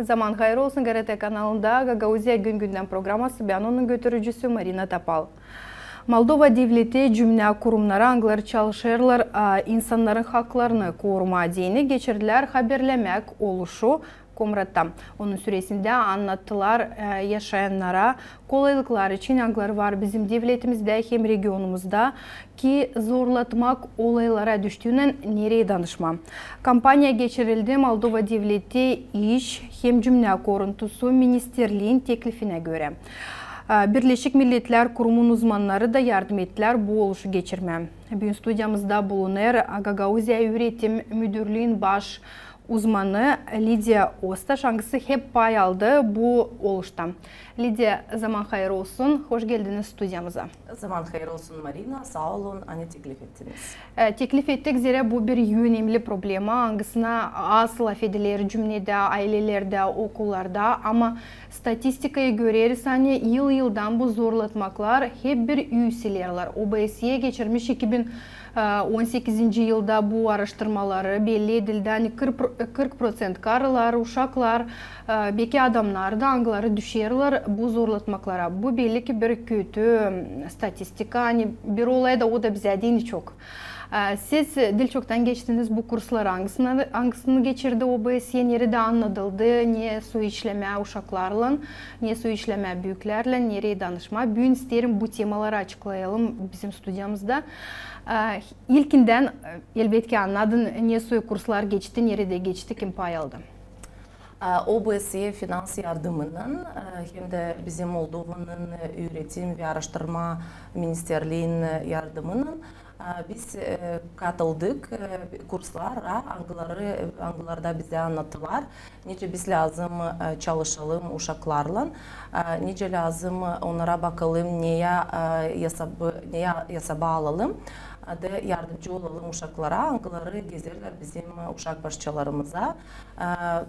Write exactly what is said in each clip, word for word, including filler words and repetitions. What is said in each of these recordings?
Zaman hayır olsun, GRT kanalında Gagauziya gün-gündän programası, bän onun götürücüsü Marina Tapal. Moldova devleti, cümnä kurumnarı, angıları çalışêrlar, a, insannarın haklarını korumaa deyni, geçirdilär haberlemäk oluşu Komratta. Onun süresindä annattılar, e, yaşayannara kolaylıklar için, angıları var bizim devletimizdä hem regionumuzda, ki zorlatmak olaylara düştüünän nereyi danışmaa. Kampaniya geçirildi Moldova devleti iş hem cümnä koruntusu ministerliin teklifinä görä. E, Birleşik Milletlär Kurumun uzmannarı da yardım ettilär bu oluşu geçirmää. Büün studiyamızda bulunêr Gagauziya üüretim müdürlüün baş uzmanı Lidiya Ostaş, angısı hep pay aldı bu oluşta. Lidiya, zaman hayır olsun, hoş geldiniz studiyamıza. Zaman hayır olsun, Marina, saa olun, ani teklif ettiniz. E, teklif ettik, zerä bu bir önemli problema, angısına az lafediler cümnedä, aylelerdä, okullarda, ama statistikayı göreriz, ani yıl-yıldan bu zorlatmaklar hep bir üüselerlär. OBSE geçirmiş iki bin on sekizinci yılda bu aaraştırmaları, belli edildi, ani kırk pro-, kırk proţent karılar, uşaklar, e, beki adamnar da, angıları düşerlär bu zorlatmaklara. Bu belli ki bir kötü, m, statistika, ani bir olay da o da bizä deyni çok. E, siz diil çoktan geçtiniz bu kursları, angısını, angısını geçirdi OBSE, neredä annadıldı, ne soy işlemää uşaklarlan, ne soy işlemää büüklärlän, nereyi danışmaa. Büün isteerim bu temaları açıklayalım bizim studiyamızda. E, İlkindän, e, elbetki, annadın, ne soy kurslar geçti, neredä geçti, kim pay aldı? E, OBSE finans yardımınnan, e, hem dä bizim Moldovanın, e, üüretim ve aaraştırma ministerliin, e, yardımınnan, e, biz, e, katıldık, e, kurslara, angıları, angılarda bizä annattılar, nicä biz lääzım, e, çalışalım uşaklarlan, e, nicä lääzım onnara bakalım, ne ya, e, yasabı, ne ya, yasaba alalım, e, da yardımcı olalım uşaklara, angıları gezerlär bizim, e, uşak başçalarımıza. E,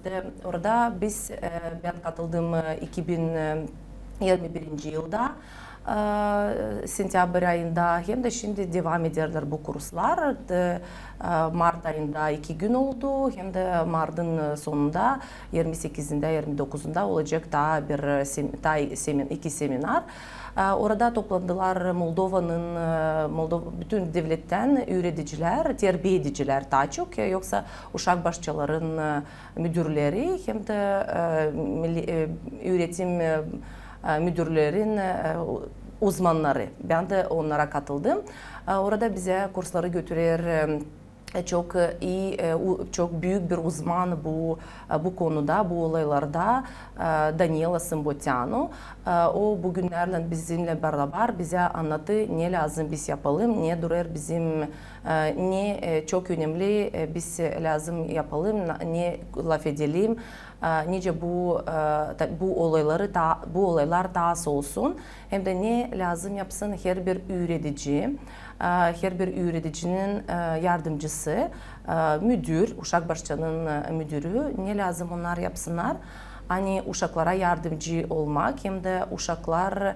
da orada biz, e, bän katıldım, e, iki bin irmi birinci yılda, e, sentyabr ayında, hem dä şindi devam ederlär bu kurslar. Da, e, mart ayında iki gün oldu, hem dä martın, e, sonunda, irmi sekizindä, irmi dokuzunda olacek taa bir, e, sem-, taa semin-, iki seminar. E, orada toplandılar Moldovanın, e, Moldov-, bütün devlettän üüredicilär, terbiye edicilär taa çok, e, yoksa uşak başçaların, e, müdürleri hem dä, e, milli, e, üüretim, e, e, müdürlerin, e, uzmannarı. Bän dä onnara katıldım. E, orada bizä kursları götürer, e, çok, e, ii, e, u-, çok büük bir uzman bu, e, bu konuda, bu olaylarda, e, Daniela Sımbotianu. E, o bugünnärlän bizimnän barabar bizä annattı, ne lääzım biz yapalım, ne durêr bizim, e, ne, e, çok önemli, e, biz lääzım yapalım, na-, ne lafedelim, e, nicä bu, e, ta-, bu olayları taa, bu olaylar taa az olsun, hem dä ne lääzım yapsın herbir üüredici, e, herbir üüredicinin, e, yardımcısı, e, müdür, uşak başçanın, e, müdürü, ne lääzım onnar yapsınnar, ani uşaklara yardımcı olmak, hem dä uşaklar, e,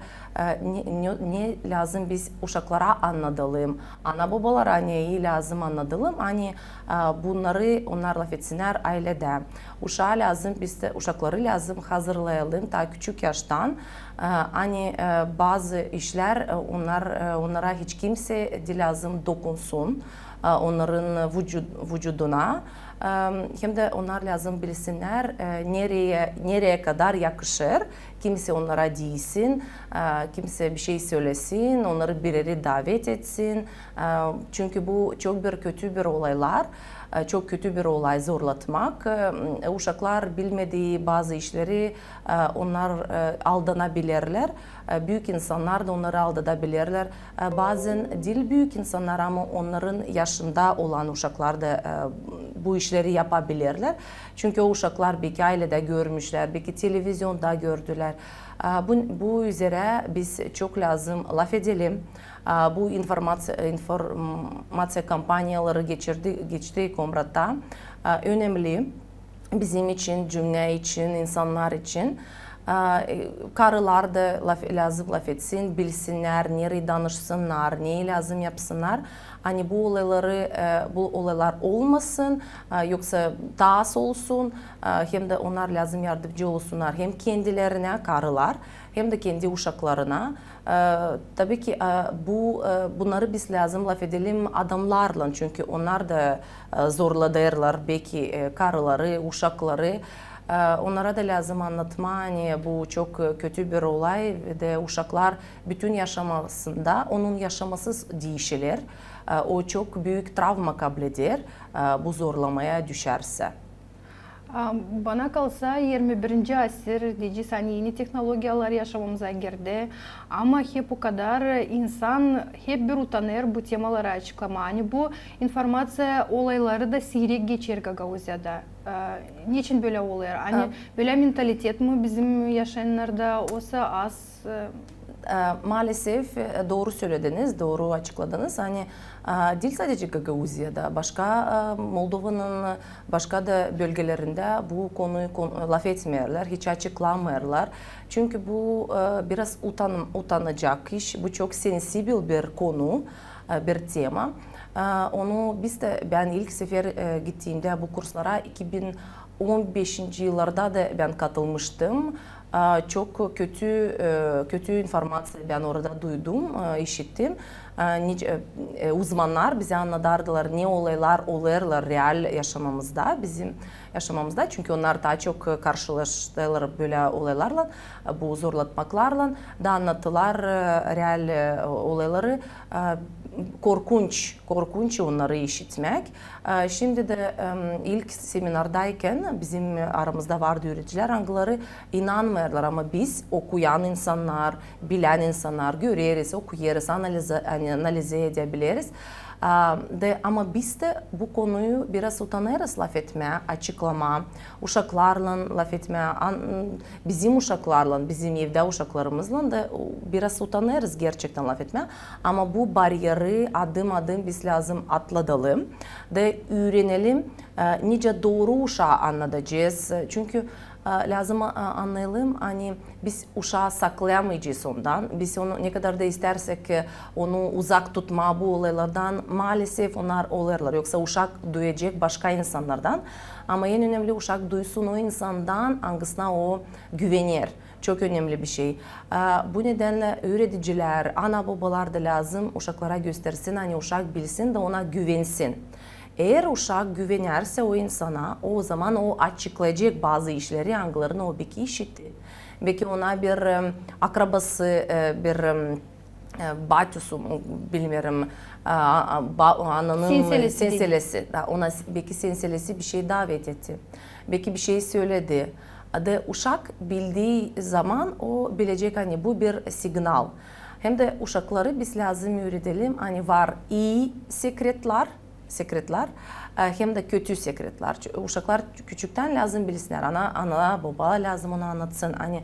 ne, ne, ne lääzım biz uşaklara annadalım, ana-bobalara neyi lääzım annadalım, ani, e, bunnarı onnar lafetsinnär ayledä. Uşaa lääzım biz dä, uşakları lääzım hazırlayalım taa küçük yaştan, e, ani, e, bazı işlär, e, onnar, e, onnara hiç kimsey diil lääzım dokunsun, e, onnarın vucu-, vucuduna. E, hem dä onnar lääzım bilsinnär, e, nereyä, nereyä kadar yakışêr, kimsey onnara diisin, e, kimsey bişey sölesin, onnarı bir erä davet etsin. E, çünkü bu çok bir kötü bir olaylar, e, çok kötü bir olay zorlatmak. E, uşaklar bilmedii bazı işleri, e, onnar, e, aldanabilirlär. E, büük insannar da onnarı aldadabilirlär. E, bazän diil büük insannar, ama onnarın yaşında olan uşaklar da, e, bu işleri yapabilirlär. Çünkü o uşaklar beki ayledä görmüşlär, beki televizionda gördülär. E, bu, bu üzerä biz çok lääzım lafedelim. E, bu informaţi-, informaţiya kampaniyaları geçirdi, geçti Komratta. E, önemli bizim için, cümnä için, insannar için. E, karılar da laf, lääzım lafetsin, bilsinnär, nereyi danışsınnar, neyi lääzım yapsınnar. Ani bu olayları, e, bu olaylar olmasın, e, yoksa taa az olsun, e, hem dä onnar lääzım yardımcı olsunnar hem kendilerinä, karılar, hem dä kendi uşaklarına. E, tabii ki, e, bu, e, bunnarı biz lääzım lafedelim adamnarlan, çünkü onnar da, e, zorlanêrlar, beki, e, karıları, uşakları. E, onnara da lääzım annatmaa, ani bu çok, e, kötü bir olay, ve dä uşaklar bütün yaşamasında onun yaşaması diişiler. E, o çok büük travma kableder, e, bu zorlamaya düşärsä. A, bana kalsa, irmi birinci asır, deyecez, ani eni tehnologiyalar yaşamamıza girdi. Ama hep o kadar insan hep bir utanêr bu temaları açıklamaa. Ani bu informaţiya olayları da siirek geçer Gagauziyada. E, neçin bölä olêr? Ani bölä mentalitet mi bizim yaşayannarda, osa az? E, maalesef, e, dooru sölediniz, dooru açıkladınız. Ani, e, diil sadece Gagauziyada, başka, e, Moldovanın başka da bölgelerindä bu konuyu kon-, lafetmeerlär, hiç açıklamêêrlar. Çünkü bu, e, biraz utan-, utanacak iş, bu çok sensibil bir konu, e, bir tema. E, onu biz dä, bän ilk sefer, e, gittiimdä bu kurslara iki bin on beşinci yıllarda da bän katılmıştım. E, çok kötü, e, kötü informaţiya bän orada duydum, e, işittim. E, nice, e, e, uzmannar bizä annadardılar, ne olaylar olêrlar real yaşamamızda, bizim yaşamamızda. Çünkü onnar taa çok, e, karşılaştêrlar bölä olaylarlan, e, bu zorlatmaklarlan. Da annattılar, e, real, e, olayları, e, korkunç, korkunç onnarı işitmäk. E, şindi dä, em, ilk seminardaykan bizim aramızda vardı üüredicilär, angıları inanmêêrlar, ama biz, okuyan insannar, bilän insannar, göreriz, okuyêrız, analize-, ani, analize edäbileriz. A, da, ama biz dä bu konuyu biraz utanêrız lafetmää, açıklamaa, uşaklarlan lafetmää, an-, bizim uşaklarlan, bizim evdä uşaklarımızlan da, o, biraz utanêrız gerçektän lafetmää. Ama bu bariyeri adım-adım biz lääzım atladalım da üürenelim, e, nicä dooru uşaa annadacez. Çünkü, e, lääzım, e, annayalım, ani biz uşaa saklayamayacez ondan. Biz onu ne kadar da istärsek, e, onu uzak tutmaa bu olaylardan, maalesef onnar olêrlar. Yoksa uşak duyacek başka insannardan. Ama en önemli, uşak duysun o insandan, angısına o güvener. Çok önemli bir şey. E, bu nedennä üüredicilär, ana-bobalar da lääzım uşaklara göstersin, ani uşak bilsin da ona güvensin. Eer uşak güvenärsä o insana, o zaman o açıklayacek bazı işleri, angılarını o beki işitti. Beki ona bir, em, akrabası, e, bir, em, e, batüsü, bilmeerim, e, a-, ba-, ananın senselesi, senselesi. Da, ona s-, beki senselesi bir şey davet etti. Beki bir şey söledi. Da uşak bildii zaman o bilecek, ani bu bir signal. Hem dä uşakları biz lääzım üüredelim, ani var ii sekretlär, sekretlär, e, hem dä kötü sekretlär. Ç-, uşaklar küçüktän lääzım bilsinnär, ana, ana, boba lääzım ona annatsın. Ani,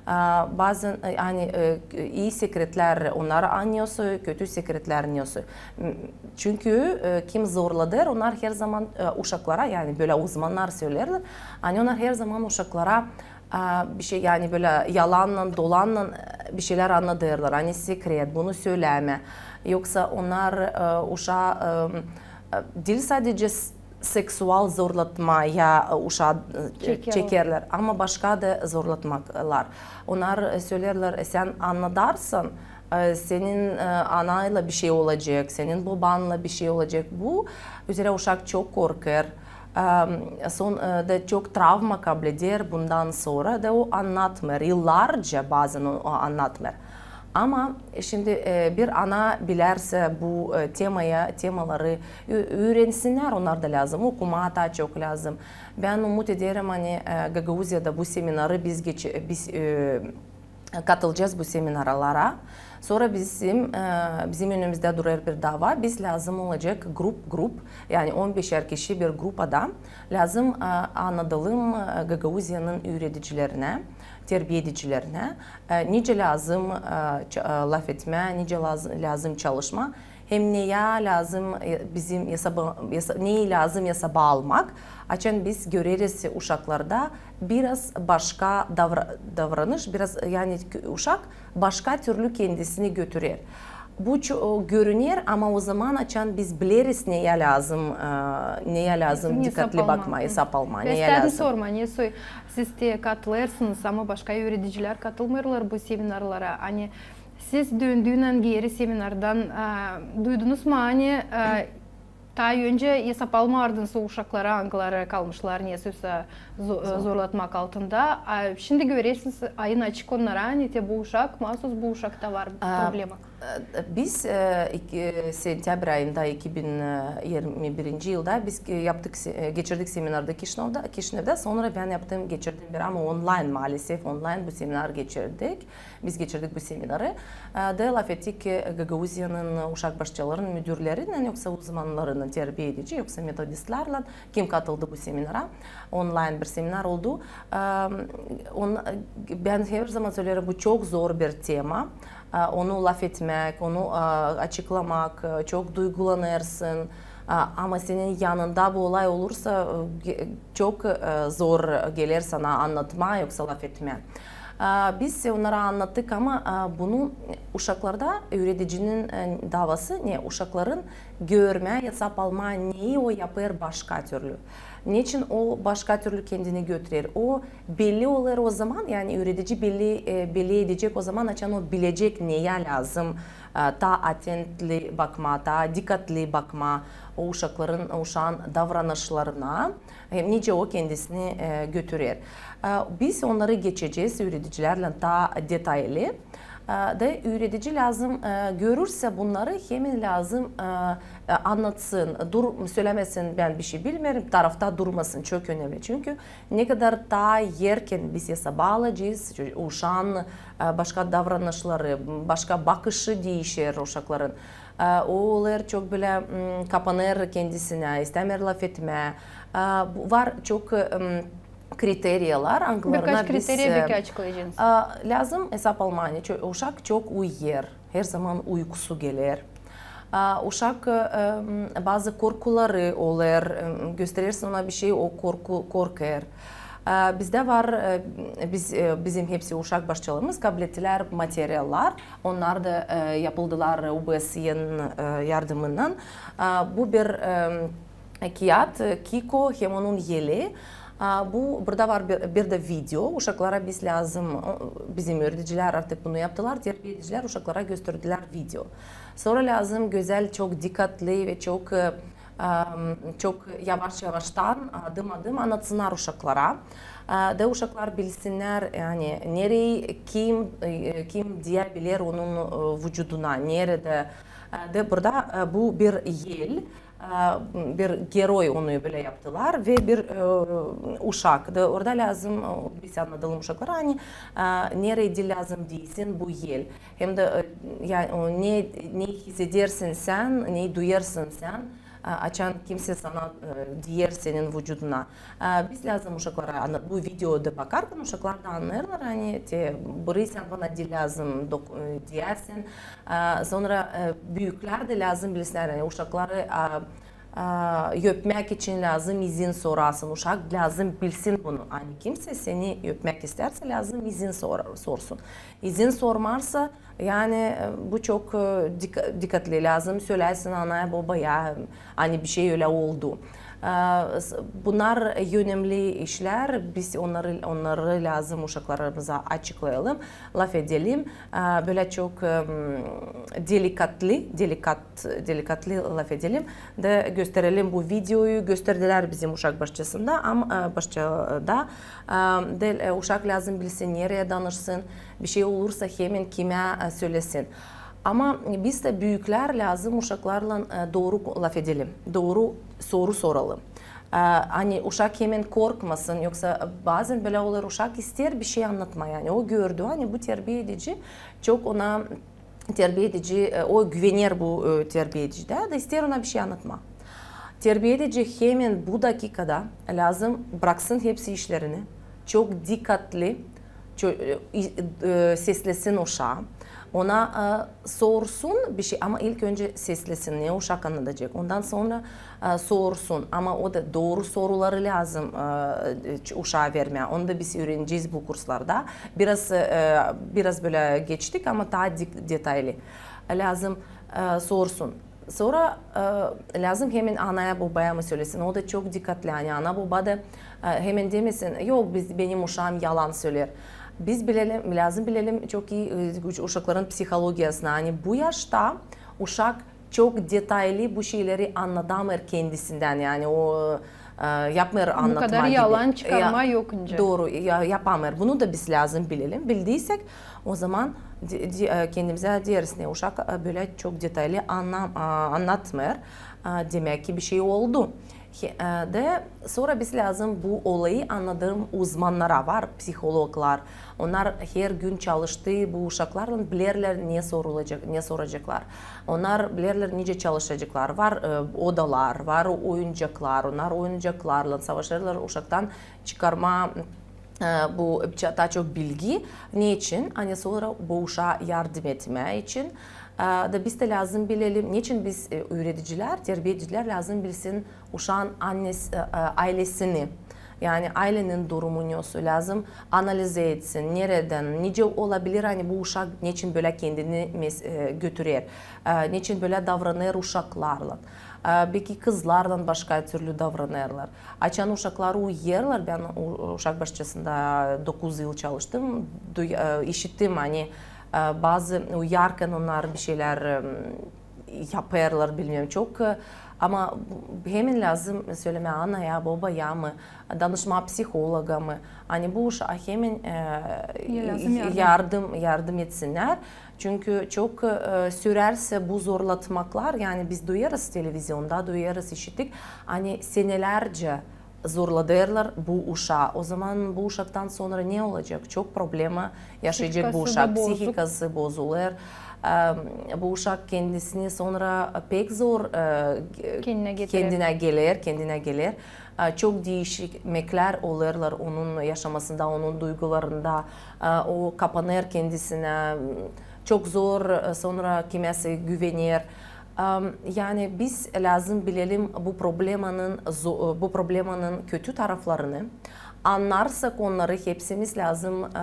e, bazan, e, ani, e, ii sekretlär, onnar annêêr, kötü sekretlär annêêr. M-, çünkü, e, kim zorladêr, onnar her zaman, e, uşaklara, yani bölä uzmannar söleerlär, ani onnar her zaman uşaklara, e, bir şey, yani bölä yalannan, dolannan, e, bir şeylär annadêrlar, ani sekret, bunu sölämä. Yoksa onnar, e, uşaa, e, e, diil sadece s-, seksual zorlatmaya, e, uşaa, e, çekerlär, ama başka da zorlatmaklar. Onnar, e, söleerlär, e, sän annadarsan, e, senin, e, anaylan bir şey olacek, senin bobanlan bir şey olacek. Bu üzerä uşak çok korkêr. E, son, e, da çok travma kableder bundan sora da o annatmêêr. Yıllarca bazan o, o annatmêêr. Ama, e, şindi, e, bir ana bilärsä bu, e, temaya, temaları ü-, üürensinnär, onnar da lääzım, okumaa taa çok lääzım. Bän umut ederim, ani, e, Gagauziyada bu seminarı biz geç-, biz, e, katılacez bu seminarlara. Sora bizim, e, bizim önümüzdä durêr bir dava, biz lääzım olacek grup, grup, yani on beşer kişi bir grupada lääzım, e, annadalım, e, Gagauziyanın üüredicilerinä, terbiedicilerinä, e, nicä lääzım, e, ç-, e, lafetmää, nicä lääz-, lääzım çalışmaa. Hem neyä lääzım, e, bizim esaba, esa-, neyi lääzım esaba almak, açan biz göreriz uşaklarda biraz başka davra-, davranış, biraz, yani, kö-, uşak başka türlü kendisini götürer. Bu ço-, o görüner, ama o zaman açan biz bileriz, neyä lääzım, e, neyä lääzım dikatli bakma, esap alma, neyä lääzım. Sorma, ne soy, siz te katılêrsınız, ama başka üüredicilär katılmêêrlar bu seminarlara. Ani siz döndüynän geeri seminardan, e, duydunuz mu, ani, e, taa öncä esap almardınız o uşakları, angıları kalmışlar, nesoysa zo-, e, zorlatmak altında. A şindi görersiniz, ayın açık onnara, ani te bu uşak, maasuz bu uşakta var problema. E, biz, e, iki, sentäbr ayında iki bin yirmi birinci yılda biz, e, yaptık se-, e, geçirdik seminarda Kişinevda, Kişinevda, sora bän yaptım, geçirdim bir, ama onlayn, maalesef onlayn bu seminar geçirdik. Biz geçirdik bu seminarı. E, da lafettik, e, Gagauziyanın uşak başçalarının müdürlerinnän, yoksa uzmanlarınnan, terbiedici, yoksa metodistlärlän, kim katıldı bu seminara. Onlayn bir seminar oldu. E, on-, bän her zaman söleerim, bu çok zor bir tema. E, onu lafetmäk, onu, e, açıklamak, e, çok duygulanêrsın. E, ama senin yanında bu olay olursa, e, ge-, çok, e, zor geler sana annatmaa, yoksa lafetmää. E, biz onnara annattık, ama, e, bunu uşaklarda üüredicinin, e, davası ne? Uşakların görmää, esap almaa, neyi o yapêr başka türlü. Neçin o başka türlü kendini götürer? O belli olêr o zaman, yani üüredici belli, e, belli edecek o zaman, açan o bilecek, neyä lääzım, e, taa atentli bakmaa, taa dikatli bakmaa o uşakların, uşaan davranışlarına, hem nicä o kendisini, e, götürer. E, biz onnarı geçecez üüredicilärlän taa detaylı. E, da üüredici lääzım, e, görürsä bunnarı, hemen lääzım, e, e, annatsın, dur, sölämesin, bän bişey bilmeerim, tarafta durmasın, çok önemli. Çünkü ne kadar taa erken biz esaba alacez uşaan, e, başka davranışları, başka bakışı diişer uşakların. E, o olêr çok bölä, m, kapanêr kendisinä, istämeer lafetmää. E, bu var çok, e, m, kriteriyalar, angılarına biz, e, açıklayacenız. E, lääzım esap almaa, ani ço-, uşak çok uyêr, her zaman uykusu geler. E, uşak, e, m, bazı korkuları olêr, e, gösterersin ona bişey, o korku, korkêr. E, bizdä var, e, biz, e, bizim hepsi uşak başçalarımız kablettilär materiallar. Onnar da, e, yapıldılar U B S-in, e, yardımınnan. E, bu bir, e, kiyat, e, Kiko, hem onun eli. E, bu, burada var bir, bir dä video. Uşaklara biz lääzım, o, bizim üüredicilär artık bunu yaptılar, terbiedicilär uşaklara gösterdilär video. Sora lääzım gözäl, çok dikatlı ve çok, e, e, çok yavaş-yavaştan, adım-adım annatsınnar uşaklara. E, da uşaklar bilsinnär, yani, nereyi kim, e, kim deyebilir onun, e, vucuduna, neredä. E, da burada, e, bu bir el, e, bir geroy, onu bölä yaptılar ve bir, e, uşak. Da orada lääzım, e, biz annadalım uşaklara, ani, e, nereyi lääzım deysin bu el. Hem dä, e, yani, o ne, ne hissedersin sän, ne duyêrsın sän, e, açan kimsä sana, e, deyer senin vucuduna. E, biz lääzım uşaklara, ana-, bu videoda bakarkan uşaklar da annêêrlar, ani te, burayı sän bana diil lääzım dok-, e, deyäsin. E, sora, e, büüklär dä lääzım bilsinnär, ani uşakları, e, e, öpmäk için lääzım izin sorasın. Uşak lääzım bilsin bunu. Ani kimsä seni öpmäk istärsä, lääzım izin sor-, sorsun. İzin sormarsa, yani, e, bu çok, e, dika-, dikatlı, lääzım söläsin anaya, bobaya, ani bişey ölä oldu. E, s-, bunnar önemli işlär, biz onnarı, onnarı lääzım uşaklarımıza açıklayalım, lafedelim. E, bölä çok, e, m, delikatlı, delikat-, delikatlı lafedelim da gösterelim bu videoyu. Gösterdilär bizim uşak başçasında, am-, e, başçada, e, da, e, uşak lääzım bilsin, nereyä danışsın, bişey olursa hemen kimä, e, söläsin. Ama biz dä, büüklär, lääzım uşaklarlan, e, dooru lafedelim, dooru soru soralım. E, ani uşak hemen korkmasın, yoksa bazän bölä olêr, uşak isteer bişey annatmaa, yani o gördü, ani bu terbiedici çok ona terbiedici, e, o güvener bu, e, terbiediciyä da isteer ona bişey annatmaa. Terbiedici hemen bu dakikada lääzım braksın hepsi işlerini, çok dikatlı, e, ço- e, i- e, seslesin uşaa. Ona e, sorsun bir şey, ama ilk önce seslesin, ne uşak annadacek. Ondan sonra e, sorsun, ama o da dooru soruları lääzım e, ç- uşaa vermää. Onu da biz üürenecez bu kurslarda. Biraz e, biraz bölä geçtik, ama taa dik- detaylı. Lääzım e, sorsun. Sora e, lääzım hemen anaya-bobaya mı sölesin. O da çok dikkatli, ani ana-boba da e, hemen demesin, yok, biz, benim uşaam yalan söleer. Biz bilelim, lääzım bilelim çok ii e, uş- uşakların psihologiyasını. Ani bu yaşta uşak çok detaylı bu şeyleri annadamêêr kendisindän. Yani o e, yapmêêr annatmaa gibi. Bu kadar yalan çıkarmaa yok nicä. Dooru, ya- yapamêêr. Bunu da biz lääzım bilelim. Bildiysek, o zaman di- di- e, kendimizä deeriz, ne uşak e, bölä çok detaylı anna- a- annatmêêr. E, demäk ki, bir şey oldu. He- e, Da sora biz lääzım bu olayı annadalım uzmannara, var psihologlar. Onnar her gün çalıştı bu uşaklarlan, bilerlär ne sorulacek, ne soraceklar. Onnar bilerlär nicä çalışaceklar. Var e, odalar, var oyuncaklar, onnar oyuncaklarlan savaşêrlar uşaktan çıkarmaa e, bu ç- taa çok bilgi. Neçin? Ani sora bu uşaa yardım etmää için. E, Da biz dä lääzım bilelim, neçin biz e, üüredicilär, terbiyecilär lääzım bilsin uşaan annes- e, e, aylesini. Yani aylenin durumu ne olsun, lääzım analizä etsin, neredän, nicä olabilir, ani bu uşak neçin bölä kendini mes- e, götürer, e, neçin bölä davranêr uşaklarlan. E, Beki kızlarlan başka türlü davranêrlar. Açan uşakları uyarêrlar, bän u- uşak başçasında dokuz yıl çalıştım, duy- e, işittim, ani e, bazı uyarkän onnar bir şeylär e, yapêrlar, bilmeerim çok. E, Ama bu- hemen lääzım sölemää anaya, bobaya mı, danışmaa psihologa mı. Ani bu uşaa hemen e, yardım, yardım etsinnär. Çünkü çok e, sürärsä bu zorlatmaklar, yani biz duyêrız televizionda, duyêrız, işittik, ani senelärcä zorladêrlar bu uşaa. O zaman bu uşaktan sonra ne olacek? Çok problema yaşayacek bu uşak. Psihikası bozulêr. E, Bu uşak kendisini sonra pek zor e, kendinä geler, kendinä geler. E, Çok diişikmeklär olêrlar onun yaşamasında, onun duygularında. E, O kapanêr kendisinä. Çok zor e, sonra kimäsä güvener. Am, Yani biz lääzım bilelim bu problemanın, zo- bu problemanın kötü taraflarını. Annarsak onnarı, hepsimiz lääzım e,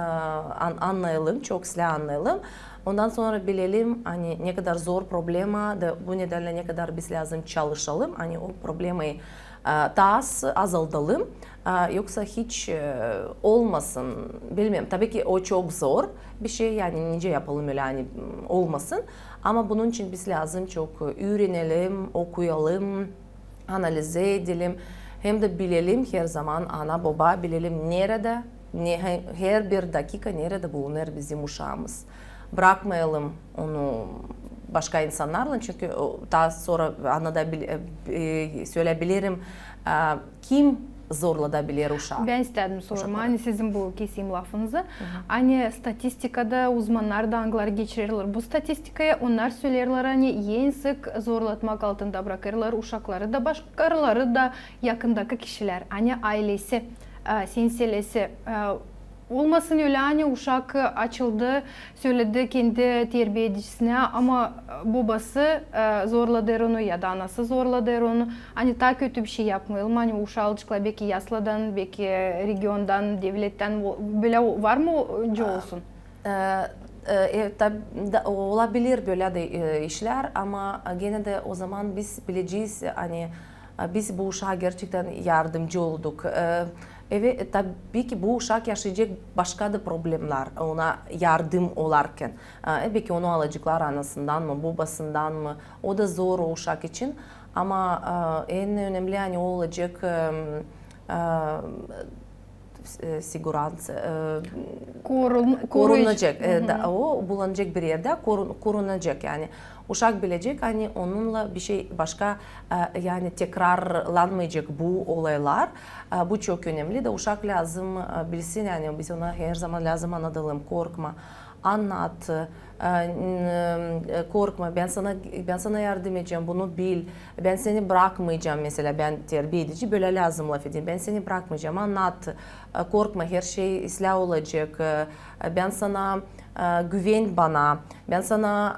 an- annayalım, çok islää annayalım. Ondan sonra bilelim, ani ne kadar zor problema, da bu nedännä ne kadar biz lääzım çalışalım, ani o problemayı e, taa az azaldalım, e, yoksa hiç e, olmasın. Bilmeerim, tabii ki o çok zor bir şey, yani nicä yapalım ölä, ani m, olmasın. Ama bunun için biz lääzım çok üürenelim, okuyalım, analizä edelim. Hem dä bilelim herzaman, ana-boba, bilelim, neredä, ne, he- her bir dakika neredä bulunêr bizim uşaamız. Brakmayalım onu başka insannarlan, çünkü o, taa sonra annada bil- e, e, söläbilirim, e, kim zorladabiler uşaa. Bän istädim sormaa, ani sizin bu kesim lafınızı. Ani statistikada uzmannar da, angıları geçirerlär bu statistikayı, onnar söleerlär, ani en sık zorlatmak altında brakêrlar uşakları da, başkaları da yakındakı kişilär, ani aylesi, e, senselesi, e, olmasın ölä, ani uşak açıldı, söledi kendi terbiyedicisinä, ama bobası e, zorladêr onu ya da anası zorladêr onu. Ani taa kötü bir şey yapmayalım, ani uşaalcıklar beki yasladan, beki regiondan, devlettän, o- bölä o- var mı o- nicä olsun? E, e, e, tab- da- Olabilir bölä dä e, işlär, ama genä dä o zaman biz bilecez, ani e, biz bu uşaa gerçektän yardımcı olduk. E, Evet, tabii ki bu uşak yaşayacek başka da problemlär, ona yardım olarkan. E, Beki onu alaceklar anasından mı, bobasından mı, o da zor o uşak için. Ama e, en önemli, ani o olacek e, e, e, siguranţa, e, korunacek, e, da, o bulunacek bir erdä, korun- korunacek, yani. Uşak bilecek, ani onunnan bir şey başka, e, yani tekrarlanmayacek bu olaylar. E, bu çok önemli da uşak lääzım e, bilsin, yani biz ona herzaman lääzım annadalım, korkma. Annat, e, n-, e, korkma, bän sana, bän sana yardım edecäm, bunu bil, bän seni brakmayacam, mesela, bän terbiye edici, bölä lääzım lafedeyim, bän seni brakmayacam, annat, e, korkma, herşey islää olacek, e, bän sana, e, güven bana, bän sana,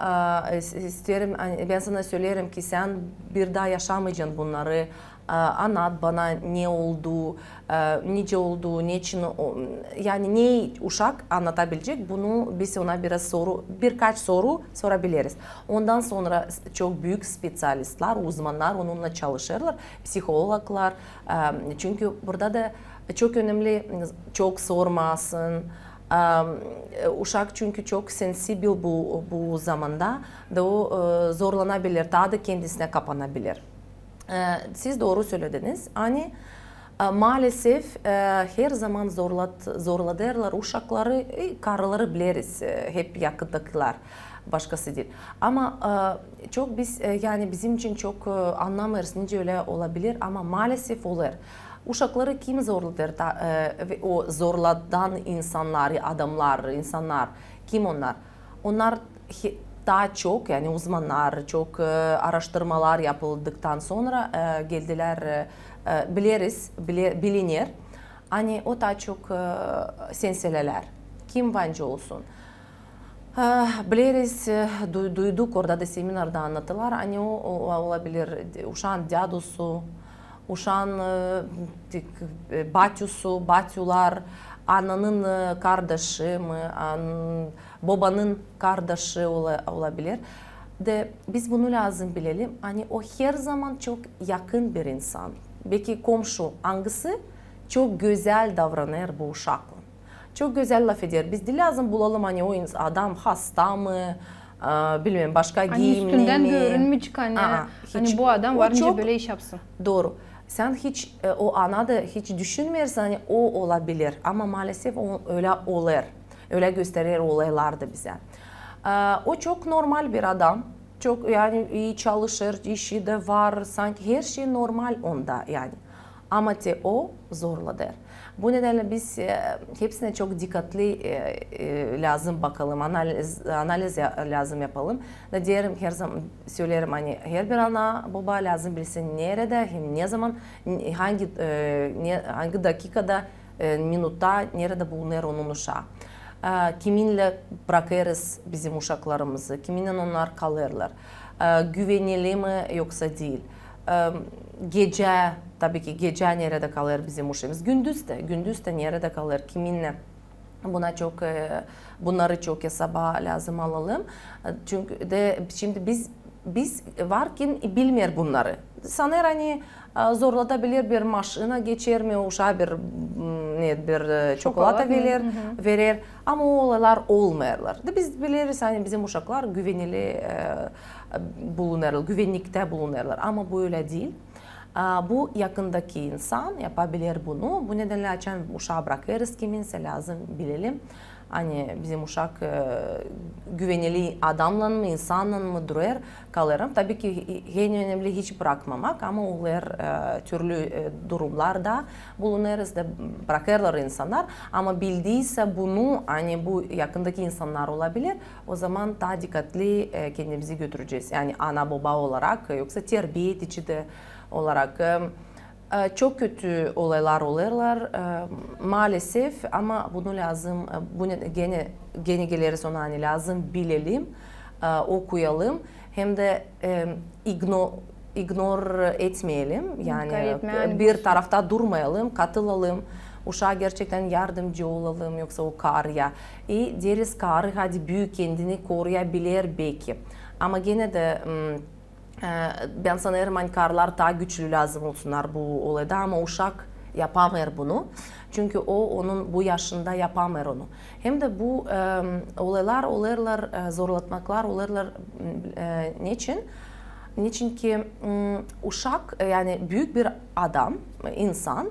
e, is-, isteerim, ani, bän sana söleerim ki, sän bir taa yaşamayacan bunnarı, e, annat bana, ne oldu, e, nicä oldu, neçin o, yani ne uşak annatabilecek, bunu biz ona biraz soru, birkaç soru sorabiliriz. Ondan sora s-, çok büük speţialistlär, uzmannär onunnan çalışêrlar, psihologlar, e, çünkü burada da çok önemli, çok sormasın, e, uşak çünkü çok sensibil bu, bu zamanda, da o, e, zorlanabilir, taa da kendisinä kapanabilir. E, siz dooru sölediniz. Ani, e, maalesef, e, herzaman zorlat-, zorladêrlar uşakları, e, karıları bileriz, e, hep yakındakılar, başkası diil. Ama, e, çok biz, e, yani bizim için çok, e, annamêêrız, nicä ölä olabilir, ama maalesef olêr. Uşakları kim zorladêr, ta-, e, ve o zorladan insannar, adamnar, insannar, kim onnar? Onnar he-, taa çok, yani uzmannar, çok, e, araştırmalar yapıldıktan sora, e, geldilär, e, e, bileriz, bile-, biliner. Ani o taa çok, e, senselelär. Kim var nicä olsun. E, bileriz, e, du-, duyduk, orada da seminarda annatılar, ani o, o, olabilir uşaan dädusu, uşaan, e, tik-, e, batüsü, batülar, ananın, e, kardaşı mı, an-, bobanın kardaşı ola-, olabilir. Da biz bunu lääzım bilelim, ani o herzaman çok yakın bir insan. Belki komşu, angısı çok gözäl davranêr bu uşaklan. Çok gözäl lafeder. Biz diil lääzım bulalım, ani o ins-, adam hasta mı, e, bilmeerim, başka giyimli mi. Ani üstündän görünmeyecek, ani, ani bu adam var nicä bölä iş yapsın. Dooru. Sän hiç, e, o ana da hiç düşünmeersin, ani o olabilir. Ama maalesef o ölä olêr. Ölä gösterer olaylar da bizä. E, o çok normal bir adam. Çok, yani, ii çalışêr, işi dä var, sanki herşey normal onda, yani. Ama te o zorladêr. Bu nedännä biz, e, hepsinä çok dikkatlı, e, e, lääzım bakalım, analiz, analiz ya-, lääzım yapalım. Da deerim, herzaman söleerim, ani herbir ana, boba lääzım bilsin, neredä hem nezaman, n-, hangi, e, ne, hangi dakikada, e, minutta, neredä bulunêr onun uşaa. E, kiminnän brakêrız bizim uşaklarımızı, kiminnän onnar kalêrlar. E, güvenili mi, yoksa diil. E, gecä, tabii ki, gecä neredä kalêr bizim uşaamız. Gündüz dä, gündüz dä neredä kalêr, kiminnän. Buna çok, e, bunnarı çok esaba lääzım alalım. E, çünkü dä şindi biz, biz var kim bilmeer bunnarı. Sanêr, ani, e, zorladabilir, bir maşina geçer mi, uşaa bir, m, ne, bir, e, çokolata verer, verer. Ama o olaylar olmêêrlar. Da biz bileriz, ani bizim uşaklar güvenili, e, bulunêrlar, güvenniktä bulunêrlar. Ama bu ölä diil. A, bu yakındaki insan yapabilir bunu. Bu nedännä açan uşaa brakêrız kiminsä, lääzım bilelim, ani bizim uşak, e, güvenili adamnan mı, insannan mı durêr, kalêr. Tabii ki, en önemli hiç brakmamak, ama olêr, e, türlü, e, durumlarda bulunêrız da brakêrlar insannar. Ama bildiysä bunu, ani bu yakındaki insannar olabilir, o zaman taa dikkatlı, e, kendimizi götürecez. Yani ana-boba olarak, e, yoksa terbiye edici dä olarak, e, e, çok kötü olaylar olêrlar, e, maalesef, ama bunu lääzım, e, bu ne-, genä, genä geleriz ona, ani lääzım bilelim, e, okuyalım, hem dä, e, igno-, ignor etmeyelim, yani bir tarafta durmayalım, katılalım, uşaa gerçektän yardımcı olalım, yoksa o karıya. E, deeriz, karı hadi büük, kendini koruyabilir belki. Ama genä dä, m, E, bän sanêrım, ani karılar taa güçlü lääzım olsunnar bu olayda, ama uşak yapamêêr bunu. Çünkü o, onun bu yaşında yapamêêr onu. Hem dä bu, e, olaylar olêrlar, e, zorlatmaklar olêrlar, e, neçin? Neçin ki, m, uşak, e, yani büük bir adam, insan,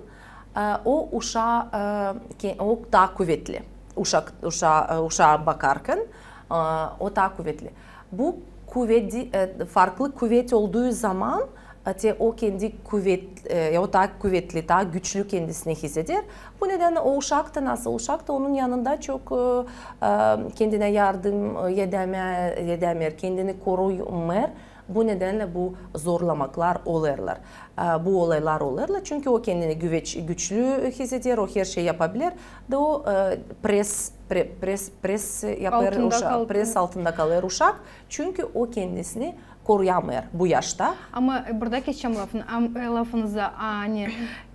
e, o uşaa, e, ke-, o taa kuvetli. Uşak, uşaa, e, uşaa bakarkan, e, o taa kuvetli. Bu kuvedi-, e, farklı kuvet olduu zaman, Te o kendi kuvet-, e, ya o taa kuvetli, taa güçlü kendisini hisseder. Bu nedennä o uşak ta, nasıl uşak ta, onun yanında çok, e, e, kendinä yardım, e, edämää, edämeer, kendini koruyamêêr. Bu nedennä bu zorlamaklar olêrlar. E, bu olaylar olêrlar, çünkü o kendini güveç-, güçlü hisseder, o her şey yapabilir. Da o, e, pres, pre-, pres, pres yapêr uşak, pres altında kalêr uşak, çünkü o kendisini koruyamêêr bu yaşta. Ama, e, burada kesecäm lafın-, am-, e, lafınızı, ani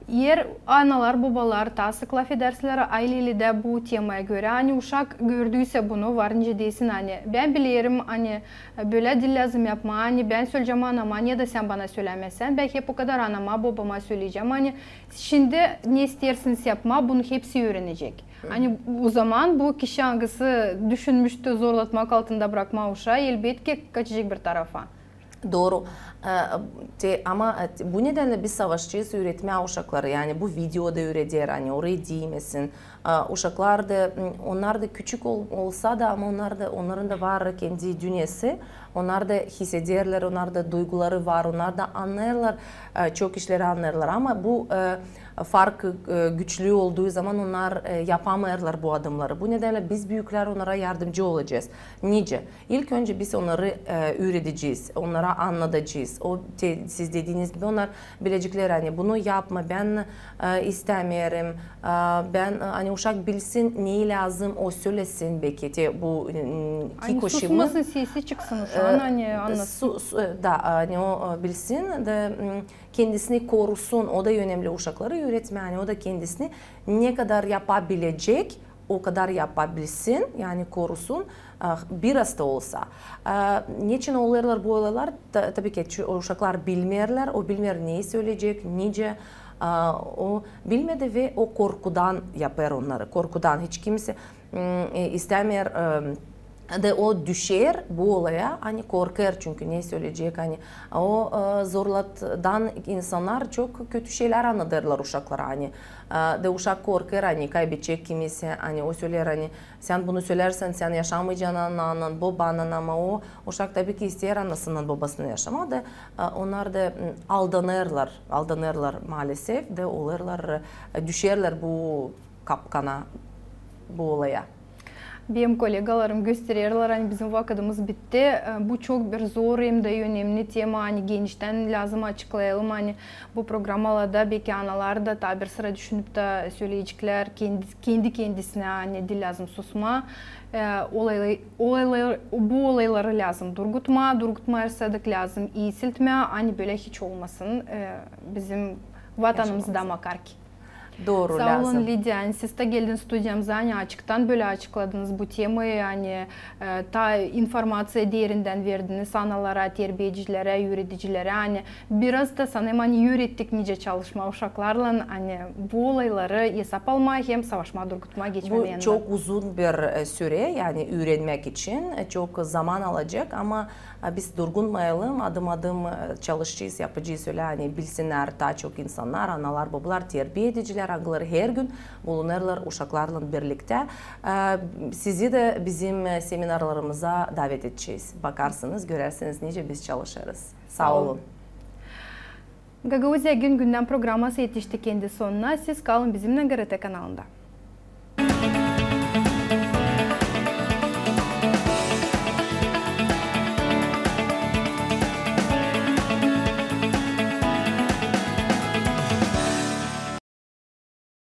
eer analar, bobalar taa sık lafedersälär aylelerdä bu temaya görä, ani uşak gördüysä bunu, var nicä desin, ani bän bilerim, ani, e, bölä diil lääzım yapmaa, ani bän söleyecäm anama, ne dä sän bana sölämäsän, bän hep okadar anama, bobama söleyecäm, ani şindi ne isteersiniz yapmaa, bunu hepsi üürenecek. Ani o zaman bu kişi, angısı düşünmüştü zorlatmak altında brakmaa uşaa, elbetki kaçacek bir tarafa. Dooru. E, te, ama, e, te, bu nedennä biz savaşacez üüretmää uşakları, yani bu video da üüreder, ani orayı diimesin. E, uşaklar da, m, onnar da küçük ol-, olsa da, ama onnar da, onnarın da var kendi dünnesi, onnar da hissederlär, onnarın da duyguları var, onnar da annêêrlar, e, çok işleri annêêrlar, ama bu, e, fark, e, güçlü olduu zaman onnar, e, yapamêêrlar bu adımları. Bu nedennä biz, büüklär, onnara yardımcı olacez. Nicä? İlk öncä biz onnarı, e, üüredecez, onnara annadacez. O te-, siz dediiniz gibi, onnar bileceklär, ani bunu yapma, bän, e, istämeerim, e, bän, e, ani uşak bilsin, ne lääzım, o sölesin, beki te bu, m, ani susmasın, sesi çıksın uşaan, e, ani annasın. Su-, su-, e, da, ani o, e, bilsin da, m, kendisini korusun, o da önemli uşakları üüretmää, ani o da kendisini ne kadar yapabilecek, o kadar yapabilsin, yani korusun, e, biraz da olsa. E, neçin olêrlar bu olaylar? Ta-, tabii ki, çü-, uşaklar bilmeerlär, o bilmeer, ne söleyecek, nicä, e, o bilmeer dä ve o korkudan yapêr onnarı, korkudan hiç kimsä, m, e, istämeer, e, da o düşer bu olaya, ani korkêr, çünkü ne söleyecek, ani o, e, zorlattan insannar çok kötü şeylär annadêrlar uşaklara, ani, e, da uşak korkêr, ani kaybedecek kimisä, ani o söleer, ani sän bunu sölärsän, sän yaşamayacan anannan, bobannan, ama o uşak tabii ki isteer anasınnan, bobasınnan yaşamaa da, e, onnar da, m, aldanêrlar, aldanêrlar maalesef, da olêrlar, e, düşerlär bu kapkana, bu olaya. Benim kollegalarım göstererlär, ani bizim vakıdımız bitti. E, bu çok bir zor hem dä önemli tema, ani geniştän lääzım açıklayalım, ani bu programalarda beki analar da taa bir sıra düşünüp dä söleyeceklär kendi, kendi kendisinä, ani diil lääzım susmaa. E, olayla-, olaylar, bu olayları lääzım durgutmaa, durgutmaa istedik, lääzım iisiltmää, ani bölä hiç olmasın, e, bizim vatanımızda makar ki. Dooru, lääzım. Saa olun, Lidiya, ani siz dä geldiniz studiyamıza, ani açıktan bölä açıkladınız bu temayı, ani, e, taa informaţiya derindän verdiniz analara, terbiyecilerä, üüredicilerä, ani biraz da sanêrım, ani üürettik nicä çalışmaa uşaklarlan, ani bu olayları esap almaa hem savaşmaa, durgutmaa, geçmää. Bu çok uzun bir, e, süre, yani üürenmäk için, e, çok zaman alacek, ama A, biz durgunmayalım, adım-adım, e, çalışacez, yapacez ölä, ani bilsinnär taa çok insannar, analar, bobalar, terbiya edicilär, angıları hergün bulunêrlar uşaklarlan birliktä. E, sizi dä bizim, e, seminarlarımıza davet edecez. Bakarsınız, görersiniz, nicä biz çalışêrız. Saa olun. Gagauziya gün-gündän programası etişti kendi sonuna. Siz kalın bizimnän GRT kanalında.